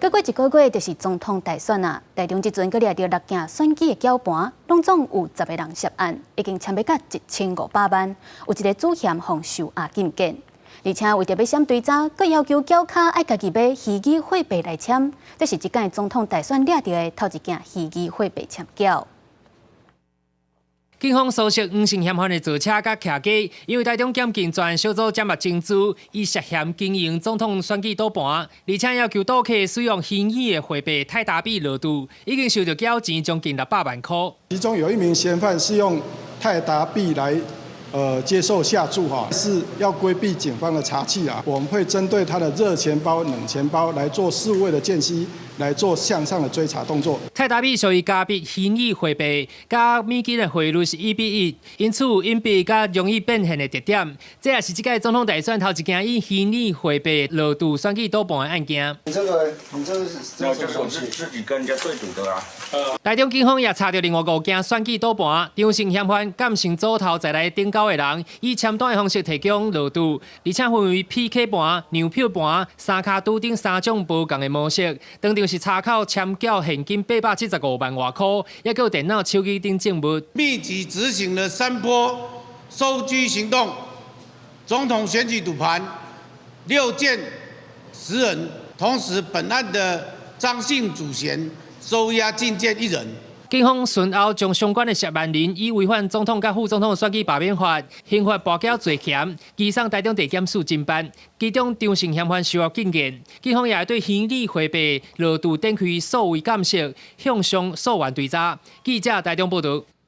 閣過一個月就是總統大選啊！台中這陣閣掠著六件選舉的攪盤，攏總有10個人涉案，已經簽欲甲1500萬，有一個主嫌予收押禁見。而且為著欲閃追查，閣要求繳卡愛家己買虛擬貨幣來簽，這是這屆總統大選掠著的頭一件虛擬貨幣簽繳。警方搜索黃姓嫌犯的座車佮徛家，因為台中檢警專案小組掌握證據，伊涉嫌經營總統選舉賭盤，而且要求賭客使用虛擬的貨幣泰達幣落注，已經收著繳錢將近600萬塊。其中有一名嫌犯是用泰達幣來接受下注，哈，是要規避警方的查緝啊。我們會針對他的熱錢包、冷錢包來做數位的鑑析，來做向上的追查動作。泰達幣屬於加密虛擬貨幣，佮美金的匯率是1比1，因此有隱蔽佮容易變現的特點。這也是這屆總統大選頭一件以虛擬貨幣落注選舉賭盤的案件。你這個，你這個是這是我自己跟人家對賭的啊。台中警方也查著另外五件選舉賭盤，張姓嫌犯監成組頭在內頂九個人，以簽單的方式提供落注，而且分為 PK 盤、讓票盤、三跤賭等三種無仝的模式。當場是查扣簽繳現金875萬外箍，抑閣有電腦、手機等證物。密集執行了三波搜緝行動，總統選舉賭盤六件10人，同時本案的張姓主嫌收押禁見一人。警方隨後將相關的涉案人以違反總統佮副總統選舉罷免法，刑法跋筊罪嫌，移送台中地檢署偵辦。其中張姓嫌犯受押禁見，警方也會對虛擬貨幣落注展開數位監視，向上溯源追查。記者台中報導。